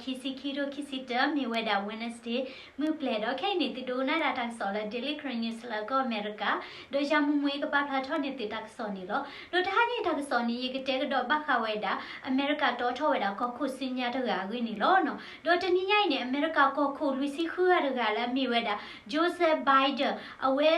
ခံဆံခံ ခံဆံတၢ မ့ၢ်ဝဲဒၣ် Wednesday မုၢ်ပျဲၢ်ဒီး ခဲအံၤန့ၣ် သုဒိကနၣ်ဒၣ်တၢ်ကစီၣ်လၢ Daily Karen News လၢကီၢ်အမဲရကၤ, ဒီးယၤမူမူအံၤကပာ်ဖျါထီၣ်န့ၢ်သုတၢ်ကစီၣ်န့ၣ်လီၤ. ဒီးတဟါညါအံၤတၢ်ကစီၣ်န့ၣ် ယကတဲကဒီးဘၣ်ဃးဝဲဒၣ် အမဲရကၤတီထီၣ်ဝဲဒၣ်ကီၢ်ခိၣ်ဆူညါတဂၤအဂ့ၢ်န့ၣ်လီၤ. ဒီးတနံၤညါအံၤန့ၣ် အမဲရကၤကီၢ်ခိၣ်လွံၢ်ဆံဃုဂၤတဂၤလၢအမ့ၢ်ဝဲဒၣ် Joseph Biden အဝဲ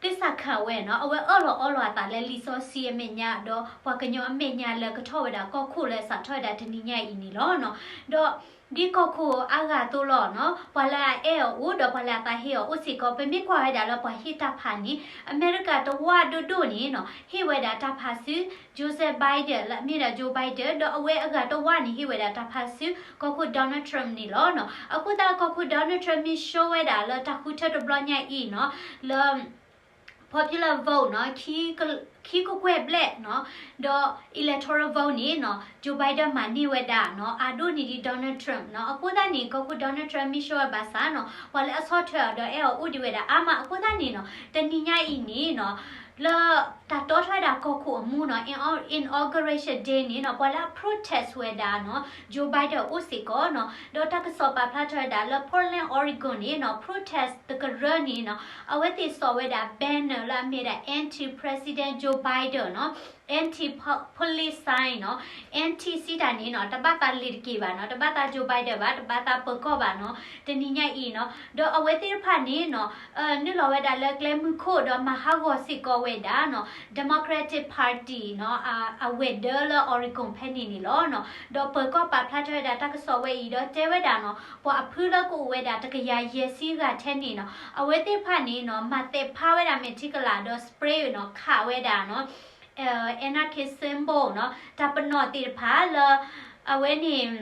သစ္စာခံဝဲနီၤ, အဝဲအၢၣ်လီၤအီလီၤအသးလၢလံာ်စီဆှံအမဲာ်ညါ ဒီးပှၤကညီအမဲာ်ညါလၢကထီၣ်ဝဲဒၣ်ကီၢ်ခိၣ်လၢအစးထီၣ်ဝဲဒၣ်တနံၤညါအံၤန့ၣ်လီၤ. ဒီးဒ်ကီၢ်ခိၣ်အါဂၤအသိးလီၤနီၤ, ပှၤလၢအအဲၣ်အီၤအိၣ် ဒီးပှၤလၢအသးဟ့အီၤအိၣ်စ့ၢ်ကီး, ပမ့ၢ်ကွၢ်ဝဲဒၣ်လၢပှၤဟ့ၣ်တၢ်ဖးန့ၣ် အမဲရကၤတဝၢဒိၣ်ဒိၣ်န့ၣ်နီၤ ဟ့ၣ်ဝဲဒၣ်တၢ်ဖးဆူ Joseph Biden လၢအမ့ၢ်ဒၣ် Joe Biden ဒီးအဝဲအဂၤတဝၢန့ၣ် ဟ့ၣ်ဝဲဒၣ်တၢ်ဖးဆူ ကီၢ်ခိၣ် Donald Trump န့ၣ်လီၤ. အဃိသတး ကီၢ်ခိၣ် Donald Trump မ့ၢ်ရှုံးဝဲဒၣ်လၢတၢ်ဃုထၢတဘျီညါအံၤနီၤ လၢ popular vote နီၤ, ခံကကွဲၢ်ဘျဲၣ်နီၤ, ဒီး electoral vote န့ၣ်နီၤ Joe Biden မၤန့ၢ်ဝဲဒၣ်နီၤ အါဒိၣ်န့ၢ်ဒံး Donald Trump နီၤ. အဃိသတးန့ၣ် ကီၢ်ခိၣ် Donald Trump မ့ၢ်ရှုံးဝဲဘၣ်ဆၣ်နီၤ ပှၤလၢအဆီၣ်ထွဲအီၤဒီးအဲၣ်အီၤအိၣ်ဒံးဝဲဒၣ်အါမး. အဃိသတးန့ၣ်နီၤ တနံၤညါအံၤန့ၣ်နီၤ လၢတၢ်တီထီၣ်ဝဲဒၣ်ကီၢ်ခိၣ်အမူနီၤ inauguration day န့ၣ်နီၤ ပှၤလၢအ protest ဝဲဒၣ်နီၤ Joe Biden အိၣ်စ့ၢ်ကီးနီၤ. ဒီးတၢ်ကစီၣ်ပာ်ဖျါထီၣ်ဝဲဒၣ်လၢ Portland Oregon န့ၣ်နီၤ protest တကရၢန့ၣ်နီၤ အဝဲသ့ၣ်စိာ်ဝဲဒၣ် banner လၢအမ့ၢ်ဒၣ် anti President Joe Biden နီၤ, anti police sign နီၤ, anti စံးတၢ်န့ၣ်နီၤ တဘၣ်သးလ့ၤတက့ၢ်ဘၣ်နီၤ, တဘၣ်သး Joe Biden ဘၣ်, တဘၣ်သးပၢၤကီၢ်ဘၣ်နီၤ တနံၤညါအံၤနီၤ. ဒီးအဝဲသ့ၣ်တဖၣ်န့ၣ်နီၤ နုာ်လီၤဝဲဒၣ်လၢကျဲမုၢ်ခိၣ်ဒီးမၤဟးဂီၤစ့ၢ်ကီးဝဲဒၣ်နီၤ Democratic Party နီၤ အဝဲၤဒၢလၢ Oregon ဖဲန့ၣ်န့ၣ်လီၤနီၤ. ဒီးပၢၤကီၢ်ပာ်ဖျါထီၣ်ဝဲဒၣ်တၢ်ကစီၣ်ဝဲအံၤဒီးတဲဝဲဒၣ်နီၤ ပှၤအဖုလၢကအိၣ်ဝဲဒၣ်တကယၤယဲၢ်ဆံဂၤထဲန့ၣ်နီၤ အဝဲသ့ၣ်တဖၣ်န့ၣ်နီၤ မၤသဲးဖးဝဲဒၣ်မဲာ်ထံကလၤဒီး spray နီၤ ခးဝဲဒၣ်နီၤ anarchy symbol နီၤ တၢ်ပနီၣ်သ့ၣ်တဖၣ်လၢ အဝဲန့ၣ်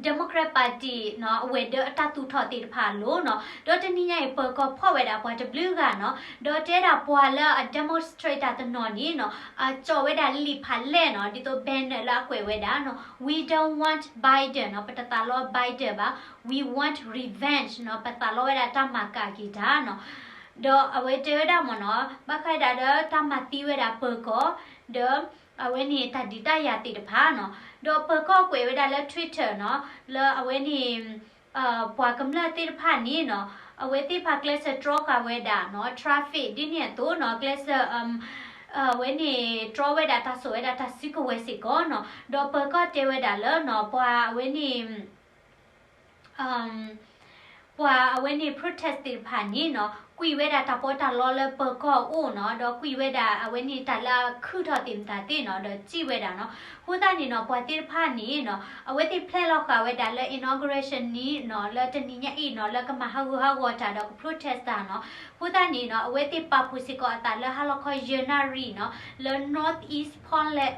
Democrat Party နီၤ အဝဲၤဒၢအတၢ်သူၣ်ထီၣ်သ့ၣ်တဖၣ်အလိၤနီၤ. ဒီးတနံၤညါအံၤ ပၢၤကီၢ်ဖီၣ်ဝဲဒၣ်ပှၤတဘျုးဂၤနီၤ, ဒီးတဲဒၣ်ပှၤလၢအ demonstrate တၢ်တနီၤန့ၣ်နီၤ အကၠီၣ်ဝဲဒၣ်လံာ်ဖးလဲၢ်နီၤ ဒ်သိး banner လၢအကွဲးဝဲဒၣ်နီၤ We don't want Biden နီၤ ပတသးလီ Biden ဘၣ်, We want revenge နီၤ ပသးလီဝဲဒၣ်တၢ်မၤကၤက့ၤတၢ်နီၤ. ဒီးအဝဲတဲဝဲဒၣ်မ့ၢ်နီၤ ဘၣ်ဃးဒၣ်ဒီးတၢ်မၤသံဝဲဒၣ်ပၢၤကီၢ် ဒီး အဝဲန့ၣ်တၢ်ဒုးတၢ်ယၤသ့ၣ်တဖၣ်နီၤ. ဒီးပၢၤကီၢ်ကွဲးဝဲဒၣ်လၢ Twitter နီၤ လၢအဝဲန့ၣ် ပှၤကမျၢၢ်သ့ၣ်တဖၣ်န့ၣ်နီၤ အဝဲသ့ၣ်တဖၣ်ကျဲးစၢးတြီဃာ်ဝဲဒၣ်နီၤ traffic ဒ်န့ၣ်အသိးနီၤ ကျဲးစၢး အဝဲန့ၣ်တြီဝဲဒၣ်တၢ်စိာ်ဝဲဒၣ်တၢ်စုကဝဲၤစ့ၢ်ကီးနီၤ. ဒီးပၢၤကီၢ်တဲဝဲဒၣ်လၢနီၤ ပှၤအဝဲန့ၣ် ပှၤအဝဲန့ၣ် protest သ့ၣ်တဖၣ်န့ၣ်နီၤ ကွံာ်ဝဲဒၣ်တၢ်ပီးတၢ်လီလၢပၢၤကီၢ်အအိၣ်နီၤ, ဒီးကွံာ်ဝဲဒၣ်အဝဲန့ၣ်တၢ်လၢအခုၣ်ထီၣ်သ့ၣ်မတၤသ့ၣ်နီၤ ဒီးစံၣ်ဝဲဒၣ်နီၤ. အဃိသတးန့ၣ်နီၤ ပှၤသ့ၣ်တဖၣ်န့ၣ်နီၤ အဝဲသ့ၣ်ဖျဲၣ်လီၤဃာ်ဝဲဒၣ်လၢ inauguration န့ၣ်နီၤ လၢတနံၤညါအံၤနီၤ လၢကမၤဟးဂူာ်ဟးဂီၤတၢ်ဒီးက protest တၢ်နီၤ. အဃိသတးန့ၣ်နီၤ အဝဲသ့ၣ်ပာ်ဖှိၣ်စ့ၢ်ကီးအသးလၢဟါလီၤခီယဲၢ်နၣ်ရံၣ်နီၤ လၢ Northeast Portland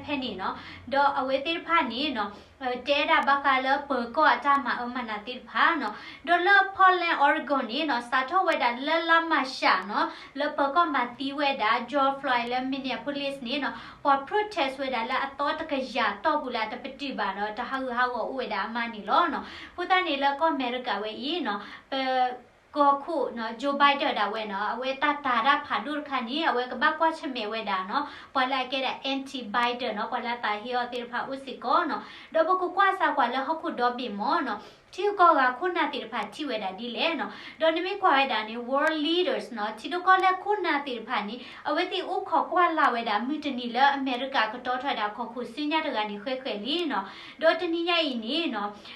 ဖဲန့ၣ်နီၤ. ဒီးအဝဲသ့ၣ်တဖၣ်န့ၣ်နီၤ တဲဒၣ်ဘၣ်ဃးလၢပၢၤကီၢ်အတၢ်မၤအၢမၤနးသ့ၣ်တဖၣ်နီၤ. ဒီးလၢ Portland Oregon န့ၣ်နီၤ စးထီၣ်ဝဲဒၣ်လၢလါမၢ်ၡးနီၤ လၢပၢၤကီၢ်မၤသံဝဲဒၣ် George Floyd လၢ Minneapolis န့ၣ်နီၤ ပှၤ protest ဝဲဒၣ်လၢအသီတကယၤတီၢ်ပူၤလၢအတပတုာ်ဘၣ်နီၤ တၢ်ဟးဂူာ်ဟးဂီၤအိၣ်ဝဲဒၣ်အမါန့ၣ်လီၤနီၤ. အဃိသတးန့ၣ်လၢကီၢ်အမဲရကၤဝဲအံၤနီၤ ပ ကီၢ်ခိၣ်နီၤ Joe Biden ဒၣ်ဝဲနီၤ အဝဲတၢ်တာ်တၢ်ဖးဒိၣ်တခါန့ၣ် အဝဲကဘၣ်ကွၢ်ဆၢၣ်မဲာ်ဝဲဒၣ်နီၤ ပှၤလၢအကဲဒၣ် anti Biden နီၤ ပှၤလၢအသးဟ့အီၤသ့ၣ်တဖၣ်အိၣ်စ့ၢ်ကီးနီၤ. ဒီးပကကွၢ်စၢ်ကွၢ်လၢဟီၣ်ခိၣ်ဒီဘ့ၣ်မ့ၢ်နီၤ ထံဂုၤကီၢ်ဂၤခိၣ်နၢ်သ့ၣ်တဖၣ်ထံၣ်ဝဲဒၣ်ဒ်လဲၣ်နီၤ. ဒီးနမ့ၢ်ကွၢ်ဝဲဒၣ်န့ၣ် world leaders နီၤ ထံဒိၣ်ကီၢ်လဲၢ်ခိၣ်နၢ်သ့ၣ်တဖၣ်န့ၣ် အဝဲသ့ၣ်အိၣ်ခိးကွၢ်လၢ်ဝဲဒၣ် မုၢ်တနံၤလၢအမဲရကၤကတီထီၣ်ဝဲဒၣ်ကီၢ်ခိၣ်ဆူညါတဂၤန့ၣ် ဃဲးဃဲးလံနီၤ. ဒီးတနံၤညါအံၤန့ၣ်နီၤ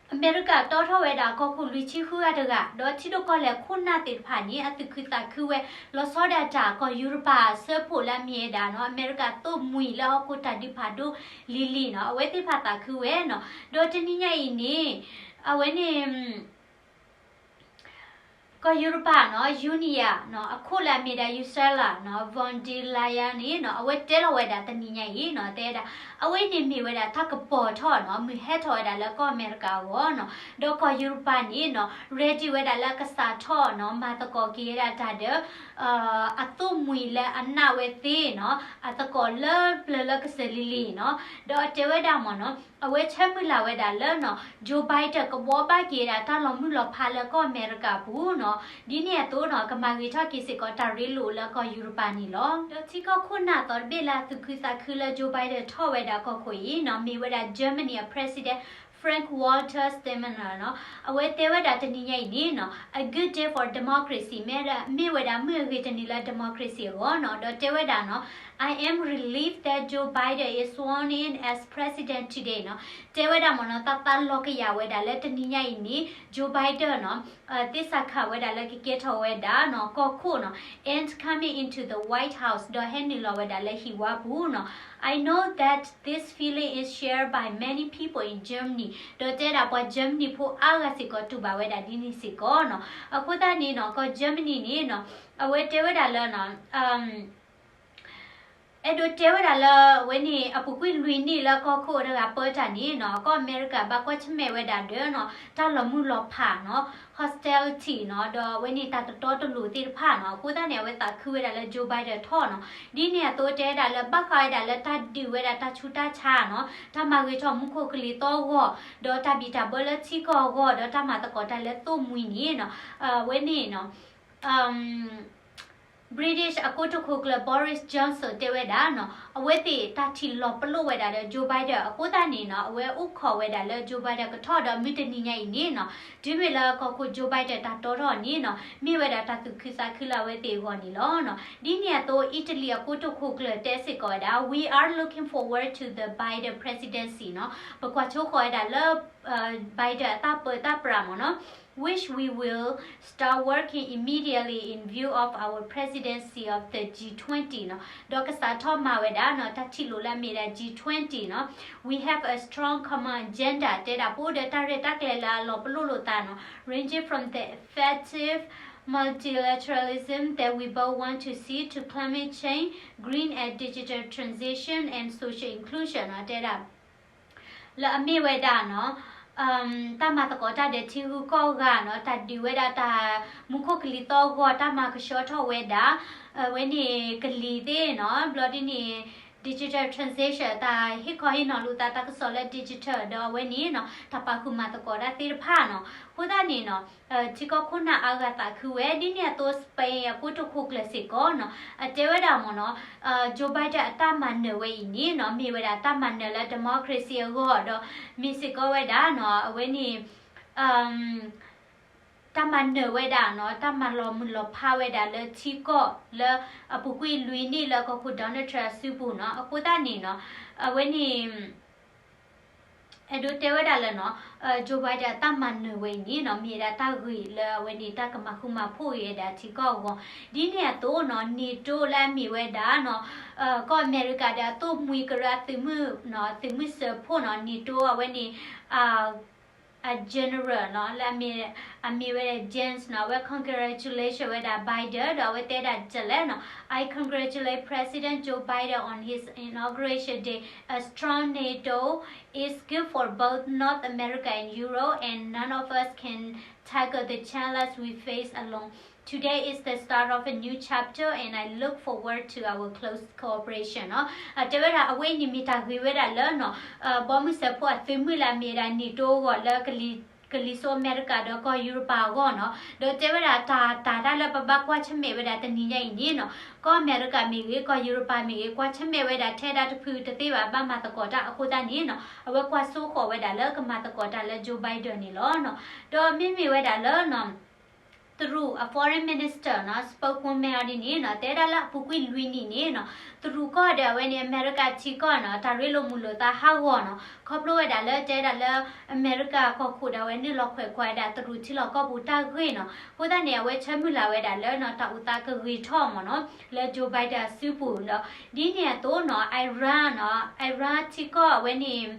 အမဲရကၤတီထီၣ်ဝဲဒၣ်ကီၢ်ခိၣ်လွံၢ်ဆံဃုဂၤတဂၤ ဒီးထံဒိၣ်ကီၢ်လဲၢ်ခိၣ်နၢ်သ့ၣ်တဖၣ်န့ၣ် အသူၣ်ခုသးခုဝဲ လီၤဆီဒၣ်တၢ်ကီၢ်ယူရပၤအဆၢဖှိၣ်လၢအမ့ၢ်ဝဲဒၣ်နီၤ အမဲရကၤသိၣ်မှံၤလၢဟီၣ်ခိၣ်တၢ်ဒုးဖးဒိၣ်လံၤလံၤနီၤ အဝဲသ့ၣ်တဖၣ်သးခုဝဲနီၤ. ဒီးတနံၤညါအံၤန့ၣ် အဝဲန့ၣ် ကီၢ်ယူရပၤနီၤ Union နီၤ အခိၣ်လၢအမ့ၢ်ဒၣ် Ursula နီၤ von der Leyen န့ၣ်နီၤ အဝဲတဲလီၤဝဲဒၣ်တနံၤညါအံၤနီၤ တဲဒၣ် အဝဲန့ၣ်မ့ၢ်ဝဲဒၣ်တၢ်ကပီၤထီၣ်နီၤ မုၢ်ဟဲထီၣ်ဝဲဒၣ်လၢကီၢ်အမဲရကၤအဂီၢ်နီၤ. ဒီးကီၢ်ယူရပၤန့ၣ်နီၤ ready ဝဲဒၣ်လၢကစးထီၣ်နီၤ မၤသကိးက့ၤဝဲဒၣ်တၢ်ဒီး အသိၣ်မှံၤလၢအနးဝဲသ့ၣ်နီၤ အသကိးလၢပျၢၤလၢကစၢၢ်လံၤလံၤနီၤ. ဒီးအတဲဝဲဒၣ်မ့ၢ်နီၤ အဝဲဆၢမုၢ်လၢ်ဝဲဒၣ်လၢနီၤ Joe Biden ကဘှီဘၣ်က့ၤဒၣ်တၢ်လီၤမုၢ်လီၤဖးလၢကီၢ်အမဲရကၤအပူၤနီၤ, ဒ်န့ၣ်အသိးနီၤ ကမၤဂ့ၤထီၣ်က့ၤစ့ၢ်ကီးတၢ်ရ့လိာ်လၢကီၢ်ယူရပၤန့ၣ်လီၤ. ဒီးထံကီၢ်ခိၣ်နၢ်အသီတဘ့ၣ်လၢအသူၣ်ခုသးခုလၢ Joe Biden ထီၣ်ဝဲဒၣ်ကီၢ်ခိၣ်အံၤနီၤ မ့ၢ်ဝဲဒၣ် Germany အ President Frank-Walter Steinmeier နီၤ, အဝဲတဲဝဲဒၣ်တနံၤညါအံၤန့ၣ်နီၤ a good day for democracy မ့ၢ်ဝဲဒၣ်မုၢ်အဂ့ၤတနံၤလၢ democracy အဂီၢ်နီၤ, ဒီးတဲဝဲဒၣ်နီၤ I am relieved that Joe Biden is sworn in as president today နီၤ, တဲဝဲဒၣ်မ့ၢ်နီၤ သးသးလီၤကယာ်ဝဲဒၣ်လၢတနံၤညါအံၤန့ၣ် Joe Biden နီၤ သ့ၣ်စးခးဝဲဒၣ်လၢကကဲထီၣ်ဝဲဒၣ်နီၤ ကီၢ်ခိၣ်နီၤ and coming into the White House ဒီးဟဲနုာ်လီၤဝဲဒၣ်လၢဟံၣ်ဝါပူၤနီၤ, I know that this feeling is shared by many people in Germany ဒီးတဲဒၣ်ပှၤ Germany ဖိအါဂၤစ့ၢ်ကီးတူၢ်ဘၣ်ဝဲဒၣ်ဒ်န့ၣ်စ့ၢ်ကီးနီၤ, အဃိသတးန့ၣ်နီၤ ကီၢ် Germany န့ၣ်နီၤ အဝဲတဲဝဲဒၣ်လၢနီၤ အဲၣ်ဒိးတဲဝဲဒၣ်လၢအဝဲန့ၣ် အပူၤကွံာ်လွံၢ်နံၣ်လၢကီၢ်ခိၣ်တဂၤပၢတၢ်န့ၣ်နီၤ ကီၢ်အမဲရကၤဘၣ်ကွၢ်ဆၢၣ်မဲာ်ဝဲဒၣ်ဒီးနီၤ တၢ်လီၤမုၢ်လီၤဖးနီၤ hostility နီၤ ဒီးအဝဲန့ၣ်တၢ်တတီတလိၤသ့ၣ်တဖၣ်နီၤ, အဃိသတးန့ၣ် အဝဲသးခုဝဲဒၣ်လၢ Joe Biden ထီၣ်နီၤ, ဒ်န့ၣ်အသိးတဲဝဲဒၣ်လၢဘၣ်ဃးဝဲဒၣ်လၢတၢ်ဒုးဝဲဒၣ်တၢ်ဆူးတၢ်ဆါနီၤ, တၢ်မၤဂ့ၤထီၣ်မူခိၣ်ကလံၤသီအဂီၢ်, ဒီးတၢ်ဘံၣ်တၢ်ဘၢလၢထံကီၢ်အဂီၢ်, ဒီးတၢ်မၤသကိးတၢ်လၢသိၣ်မှံၤန့ၣ်နီၤ, အဝဲန့ၣ်နီၤ British အကိတိာ်ခိၣ်ကျၢၢ် Boris Johnson တဲဝဲဒၣ်နီၤ အဝဲသ့ၣ်တၢ်ထံၣ်လီၤပလိာ်ဝဲဒၣ်ဒီး Joe Biden အဃိသတးန့ၣ်နီၤ အဝဲအိၣ်ခိးဝဲဒၣ်လၢ Joe Biden ကထီၣ်ဒီးမုၢ်တနံၤညါအံၤန့ၣ်နီၤ တုၤမ့ၢ်လၢကီၢ်ခိၣ် Joe Biden တၢ်တီထီၣ်န့ၣ်နီၤ မ့ၢ်ဝဲဒၣ်တၢ်သူၣ်ခုသးခုလၢအဝဲသ့ၣ်အဂီၢ်န့ၣ်လီၤ. ဒ်န့ၣ်အသိး Italy အကိတိာ်ခိၣ်ကျၢၢ်တဲစ့ၢ်ကီးဝဲဒၣ် We are looking forward to the Biden presidency နီၤ ပကွၢ်ဆိဃီၤဝဲဒၣ်လၢ Biden အတၢ်ပၢတၢ်ပြးမ့ၢ်နီၤ which we will start working immediately in view of our presidency of the G twenty နီၤ ဒီးကစးထီၣ်မၤဝဲဒၣ်နီၤ တၢ်ထံၣ်လိာ်လၢအမ့ၢ်ဒၣ် G twenty နီၤ We have a strong common agenda တဲဒၣ်ပအိၣ်ဒီးတၢ်ရဲၣ်တၢ်ကျဲၤလၢအလီၤပလိာ်လိာ်သးနီၤ ranging from the effective multilateralism that we both want to see to climate change, green and digital transition and social inclusion နီၤ တဲဒၣ် လၢအမ့ၢ်ဝဲဒၣ်နီၤ တၢ်မၤသကိးတၢ်ဒီးထံဂုၤကီၢ်ဂၤနီၤ တၢ်ဒုးဝဲဒၣ်တၢ်မူခိၣ်ကလံၤသီအဂီၢ် တၢ်မၤကဆှီထီၣ်ဝဲဒၣ် အဝဲန့ၣ်ကလံၤသ့ၣ်နီၤ ဘျီဒ်န့ၣ် digital transition တၢ်ဟ့ၣ်ခီဟ့ၣ်နီၤလိာ်သး တၢ်ကစီၣ်လၢ digital ဒီးအဝဲန့ၣ်နီၤ တၢ်ပာ်ဃုာ်မၤသကိးတၢ်သ့ၣ်တဖၣ်နီၤ အဃိသတးန့ၣ်နီၤ ထံကီၢ်ခိၣ်နၢ်အါဂၤသးခုဝဲ ဒ်န့ၣ်အသိး Spain အကိတိာ်ခိၣ်ကျၢၢ်စ့ၢ်ကီးနီၤ အတဲဝဲဒၣ်မ့ၢ်နီၤ Joe Biden အတၢ်မၤနၢၤဝဲအံၤန့ၣ်နီၤ မ့ၢ်ဝဲဒၣ်တၢ်မၤနၢၤလၢ democracy အဂီၢ်ဒီး မ့ၢ်စ့ၢ်ကီးဝဲဒၣ်နီၤ အဝဲန့ၣ် တၢ်မၤနၢၤဝဲဒၣ်နီၤ တၢ်မၤလီၤမုၢ်လီၤဖးဝဲဒၣ်လၢထံကီၢ်လၢအပူၤကွံာ်လွံၢ်နံၣ်လၢကီၢ်ခိၣ် Donald Trump အစုပူၤနီၤ အဃိသတးန့ၣ်နီၤ အဝဲန့ၣ် အဲၣ်ဒိးတဲဝဲဒၣ်လၢနီၤ Joe Biden အတၢ်မၤနၢၤဝဲအံၤန့ၣ်နီၤ မ့ၢ်ဝဲဒၣ်တၢ်ဂ့ၤလၢအဝဲန့ၣ် တၢ်ကမၤဃူမၤဖိးဂ့ၤဝဲဒၣ်ထံကီၢ်အဂီၢ် ဒ်န့ၣ်အသိးနီၤ NATO လၢအမ့ၢ်ဝဲဒၣ်နီၤ ကီၢ်အမဲရကၤဒီးအသိၣ်မှံကရၢအသုးမုၢ်နီၤ သုးမုၢ်စၢဖှိၣ်နီၤ NATO အဝဲန့ၣ် အ general နီၤ လၢအမ့ၢ် အမ့ၢ်ဝဲဒၣ် Jens နီၤ အဝဲ congratulation ဝဲဒၣ် Biden ဒီးအဝဲတဲဒၣ်ဒ်လဲၣ်နီၤ I congratulate President Joe Biden on his inauguration day. A strong NATO is good for both North America and Europe, and none of us can tackle the challenges we face alone. Today is the start of a new chapter, and I look forward to our close cooperation နီၤ တဲဝဲဒၣ်အဝဲအံၤန့ၣ်မ့ၢ်တၢ်ဂ့ၤဝဲဒၣ်လၢနီၤ ဘီမုၢ်စၢဖှိၣ်အသုးမုၢ်လၢအမ့ၢ်ဝဲဒၣ် NATO အဂီၢ်လၢ ကလံၤစိးအမဲရကၤဒီးကီၢ်ယူရပၤအဂီၢ်နီၤ ဒီးတဲဝဲဒၣ်တၢ်တၢ်တၢ်လၢပဘၣ်ကွၢ်ဆၢၣ်မဲာ်ဝဲဒၣ်တနံၤညါအံၤန့ၣ်နီၤ ကီၢ်အမဲရကၤမ့ၢ်ဂ့ၤ ကီၢ်ယူရပၤမ့ၢ်ဂ့ၤ ကွၢ်ဆၢၣ်မဲာ်ဝဲဒၣ်ထဲဒၣ်တဖုတသ့ဘၣ် ဘၣ်မၤသကိးတၢ်အဃိသတးန့ၣ်နီၤ အဝဲကွၢ်စိဃီၤဝဲဒၣ်လၢကမၤသကိးတၢ်လၢ Joe Biden န့ၣ်လီၤ. ဒီးမ့မ့ၢ်ဝဲဒၣ်လၢနီၤ တရူးအ foreign minister နီၤ spokeswoman အီၤဒ်န့ၣ်နီၤ တဲဒၣ်လၢအပူၤကွံာ်လွံၢ်နံၣ်န့ၣ်နီၤ တရူးကီၢ်ဒီးအဝဲန့ၣ် အမဲရကၤထံကီၢ်နီၤ တၢ်ရ့လိာ်မုာ်လိာ်သးဟးဂီၤနီၤ ခီဖျိဝဲဒၣ်လၢတဲဒၣ်လၢ အမဲရကၤကီၢ်ခိၣ်ဒီးအဝဲနုာ်လီၤခွဲးခွါဝဲဒၣ် တရူးထံလီၢ်ကီၢ်ပူၤတၢ်ဂ့ၢ်နီၤ အဃိသတးန့ၣ် အဝဲဆၢမုၢ်လၢ်ဝဲဒၣ်လၢနီၤ တၢ်အိၣ်သးကဂ့ၤထီၣ်မ့ၢ်နီၤ လၢ Joe Biden အစုပူၤဒီး ဒ်န့ၣ်အသိးနီၤ Iran နီၤ Iran ထံကီၢ်အဝဲန့ၣ်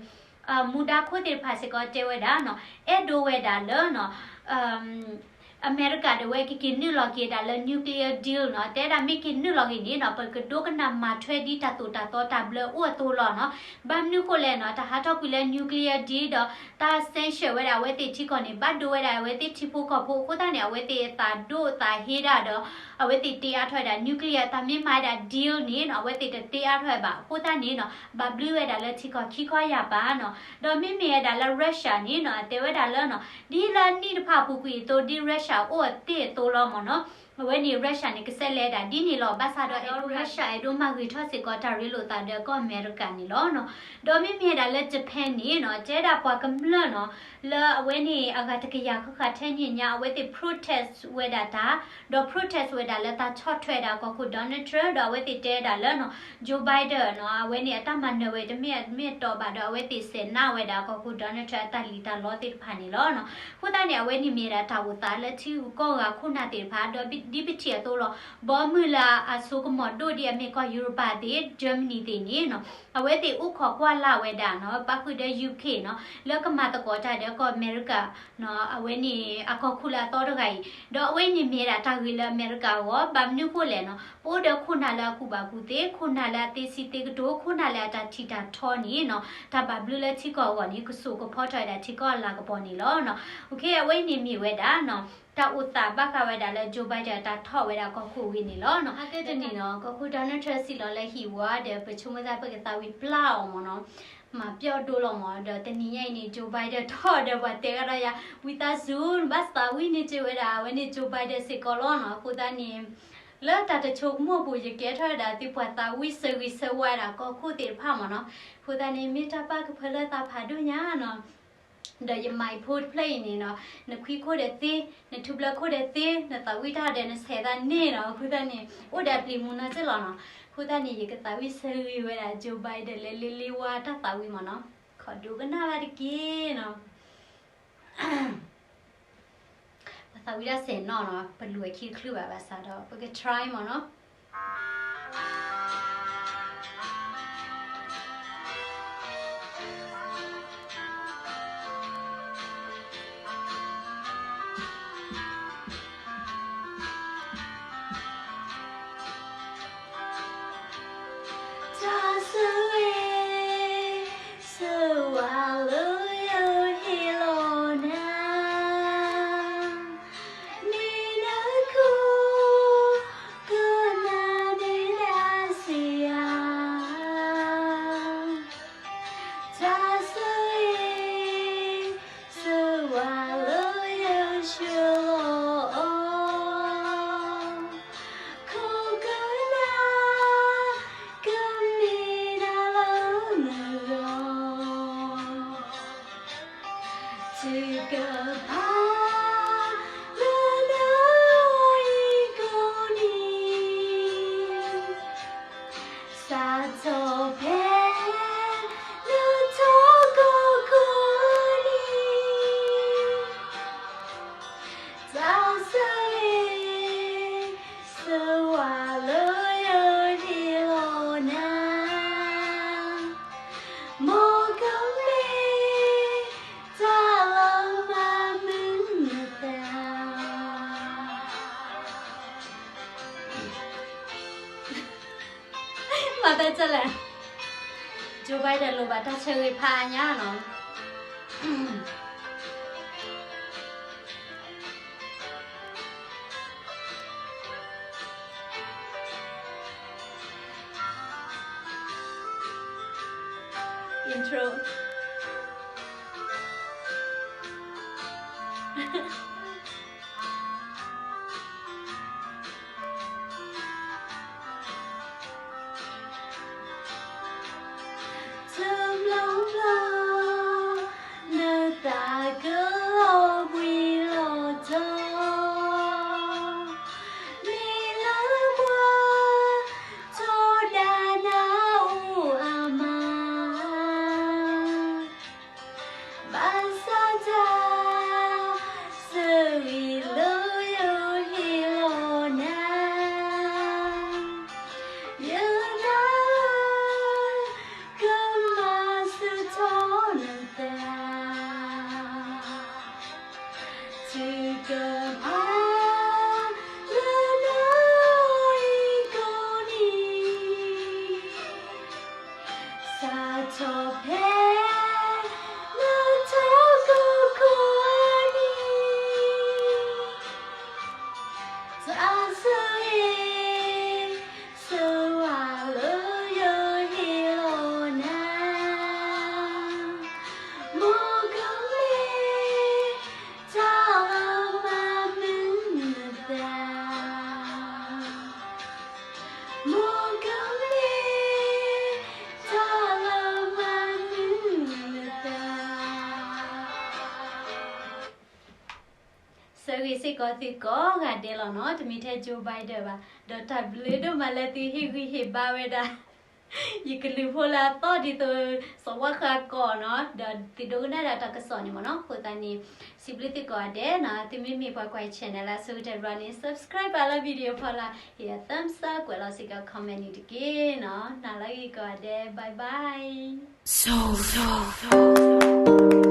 မူဒါခိၣ်သ့ၣ်တဖၣ်စ့ၢ်ကီးတဲဝဲဒၣ်နီၤ အဲၣ်ဒိးဝဲဒၣ်လၢနီၤ အမဲရကၤဒၣ်ဝဲကက့ၤနုာ်လီၤက့ၤဒၣ်လၢ nuclear deal နီၤ, တဲဒၣ်မ့ၢ်က့ၤနုာ်လီၤက့ၤန့ၣ်နီၤ ပကဒိကနၣ်မၤထွဲဒ်တၢ်သိၣ်တၢ်သီတၢ်ဘျၢအိၣ်အသိးလီၤနီၤ. ဘၣ်မနုၤဃိလဲၣ်နီၤ, တၢ်ဟးထီၣ်ကွံာ်လၢ nuclear deal ဒီး တၢ် sanction ဝဲဒၣ်အဝဲသ့ၣ်ထံကီၢ်န့ၣ် ဘၣ်ဒိဝဲဒၣ်အဝဲသ့ၣ်ထံဖိကီၢ်ဖိအဃိသတးန့ၣ် အဝဲသ့ၣ်အသးဒိၣ်သးဟ့ဒၣ်ဒီး အဝဲသ့ၣ်တ့အါထီၣ်ဝဲဒၣ် nuclear တၢ်မ့ၢ်မၤဝဲဒၣ် deal န့ၣ်နီၤ အဝဲသ့ၣ်တတ့အါထီၣ်ဝဲဘၣ်အဃိသတးန့ၣ်နီၤ ဘၣ်ဘျုးဝဲဒၣ်လၢထံကီၢ်ခံခီယာ်ပၤနီၤ. ဒီးမ့မ့ၢ်ဝဲဒၣ်လၢ Russia န့ၣ်နီၤ အတဲဝဲဒၣ်လၢနီၤ ဒ်လၢနံၣ်တဖၣ်အပူၤကွံာ်အသိး ဒ် Russia အိၣ်အသ့ၣ်အသိးလီၤမ့ၢ်နီၤ. အဝဲန့ၣ် Russia န့ၣ် ကဆဲးလဲၤဒၣ်ဒ်န့ၣ်လီၤ. ဘၣ်ဆၣ်ဒီး Russia အဲၣ်ဒိးမၤဂ့ၤထီၣ်စ့ၢ်ကီးတၢ်ရ့လိာ်သးဒီးကီၢ်အမဲရကၤန့ၣ်လီၤနီၤ. ဒီးမ့မ့ၢ်ဝဲဒၣ်လၢ Japan န့ၣ်နီၤ တဲဒၣ်ပှၤကမျၢၢ်နီၤ လၢအဝဲန့ၣ်အဂၤတကယၤဃၣ်ဃၣ်ထဲန့ၣ်ညါ အဝဲသ့ၣ် protest ဝဲဒၣ်တၢ် ဒီး protest ဝဲဒၣ်လၢတၢ်ဆီၣ်ထွဲဒၣ်ကီၢ်ခိၣ် Donald Trump ဒီးအဝဲသ့ၣ်တဲဒၣ်လၢနီၤ Joe Biden နီၤ အဝဲန့ၣ်အတၢ်မၤနၢၤဝဲတမ့ၢ် မ့ၢ်အတီဘၣ်ဒီး အဝဲသ့ၣ်စဲးနးဝဲဒၣ်ကီၢ်ခိၣ် Donald Trump အတၢ်လံၣ်တၢ်လီသ့ၣ်တဖၣ်န့ၣ်လီၤနီၤ. အဃိသတးန့ၣ် အဝဲန့ၣ်မ့ၢ်ဒၣ်တၢ်အိၣ်သးလၢထံဂုၤကီၢ်ဂၤခိၣ်နၢ်သ့ၣ်တဖၣ် ဒီးဒ်ပထံၣ်အသိးလီၤ. ဘီမုၢ်လၢအစိကမီၤဒိၣ်ဒ်အမ့ၢ်ကီၢ်ယူရပၤသ့ၣ် Germany သ့ၣ်န့ၣ်နီၤ အဝဲသ့ၣ်အိၣ်ခိးကွၢ်လၢ်ဝဲဒၣ်နီၤ ပၣ်ဃုာ်ဒီး UK နီၤ လၢကမၤသကိးတၢ်ဒီးကီၢ်အမဲရကၤ အဝဲန့ၣ်အကီၢ်ခိၣ်လၢအသီတဂၤအံၤ ဒီးအဝဲန့ၣ်မ့ၢ်ဒၣ်တၢ်ဂ့ၢ်လၢအမဲရကၤအဂီၢ် ဘၣ်မနုၤဃိလဲၣ်နီၤ ပအိၣ်ဒီးခိၣ်နၢ်လၢအကူၣ်ဘၣ်ကူၣ်သ့ ခိၣ်နၢ်လၢအသ့စံးသ့ကတိၤ ခိၣ်နၢ်လၢအတၢ်ထံၣ်တၢ်ထီန့ၣ်နီၤ တၢ်ဘၣ်ဘျုးလၢထံကီၢ်အဂီၢ်န့ၣ် ကစိာ်ကဖီထီၣ်ဝဲဒၣ်ထံကီၢ်အလၤကပီၤန့ၣ်လီၤနီၤ. အဝဲအံၤန့ၣ်မ့ၢ်ဝဲဒၣ်နီၤ တၢ်အိၣ်သးဘၣ်ဃးဝဲဒၣ်လၢ Joe Biden တၢ်ထီၣ်ဝဲဒၣ်ကီၢ်ခိၣ်ဝံၤန့ၣ်လီၤနီၤ. ဟဲက့ၤတနံၤနီၤ ကီၢ်ခိၣ် Donald Trump စံၣ်လီၤလၢဟံၣ်ဝါဒီး ပဆိကမိၣ်သးပကသးဝံၣ်ပျၢ်အီၤမ့ၢ်နီၤ မၤပျီၣ်ဒိလီၤမ့ၢ် ဒီးတနံၤညါအံၤန့ၣ် Joe Biden ထီၣ်ဒီးပှၤတဲကဒီးယၤ ဝံသးစူၤ နဘၣ်သးဝံၣ်န့ၢ်က့ၤဝဲဒၣ် အဝဲန့ၣ် Joe Biden စ့ၢ်ကီးလီၤနီၤ. အဃိသတးန့ၣ် လၢတၢ်တဆိကမိၣ်အပူၤ ယကဲထီၣ်ဝဲဒၣ်သုပှၤသးဝံၣ်ဆၢဂ့ၤဆၢဝါဒၣ်ကီၢ်ခိၣ်သ့ၣ်တဖၣ်မ့ၢ်နီၤ. အဃိသတးန့ၣ် မ့ၢ်တၢ်ပာ်ကဖၢလၢသးဖးဒိၣ်ညါနီၤ ဒီးယမၤယဖိတဖျၢၣ်အံၤန့ၣ်နီၤ နခွံခိၣ်ဒီးသ့, နထူဘျၢခိၣ်ဒီးသ့, နသးဝံၣ်တၢ်ဒီးနဆဲးသးန့ၢ်နီၤ. အဃိသတးန့ၣ် အိၣ်ဒီးအပျံၤမူနီၢ်စ့ၢ်လီၤနီၤ. အဃိသတးန့ၣ် ယကသးဝံၣ်ဆၢဂ့ၤဝဲဒၣ် Joe Biden လၢလ့လ့ဝါတၢ်သးဝံၣ်မ့ၢ်နီၤ. ခိးဒိကနၣ်ဘၣ်တက့ၢ်နီၤ. ပသးဝံၣ်တၢ်ဆဲးနီၢ်နီၤ ပလူၤအခံတချုးဘၣ်ဘၣ်ဆၣ်ဒီး ပက try မ့ၢ်နီၤ.မၤသးကလဲၣ်, Joe Biden လိၣ်ဘၣ်တၢ်ဆၢဂ့ၤဖးအါညါနီၤ. Intro. ထၢဘျီဘျီ နသးကလီၤဘှံးလီၤတီၤ, မ့ၢ်လၢပှၤထီဒါနၤအိၣ်အါမး. မိၢ်ကမ့ၢ် တၢ်လၢမၤမုာ်နသး ဆၢဂ့ၤစ့ၢ်ကီးသုကိးဂၤဒဲးလီၤနီၤ, တမ့ၢ်ထဲ Joe Biden ဘၣ်, ဒီးတၢ်ဘျုးဒိၣ်မးလၢသုဟ့ၣ်ဂံၢ်ဟ့ၣ်ဘါဝဲဒၣ် ယကလုၢ်ဖိလၢအသီဒ်သိး စီၤဝါဃးကီးနီၤ, ဒီးသုဒိကနၣ်ဒၣ်တၢ်ကစီၣ်န့ၣ်မ့ၢ်နီၤ, အဃိသတးန့ၣ် စံးဘျုးသုကိးဂၤဒဲးနီၤ, သုမ့မ့ၢ်ပှၤကွၢ် channel လၢအဆိကတၢၢ်ဘျီန့ၣ် subscribe ဘၣ်လၢ video ဖီလာ်, hit a thumbs up ကွဲးလီၤစ့ၢ်ကီး comment န့ၣ်တက့ၢ်နီၤ, နၤလၢဂ့ၤကိးဂၤဒဲး bye bye.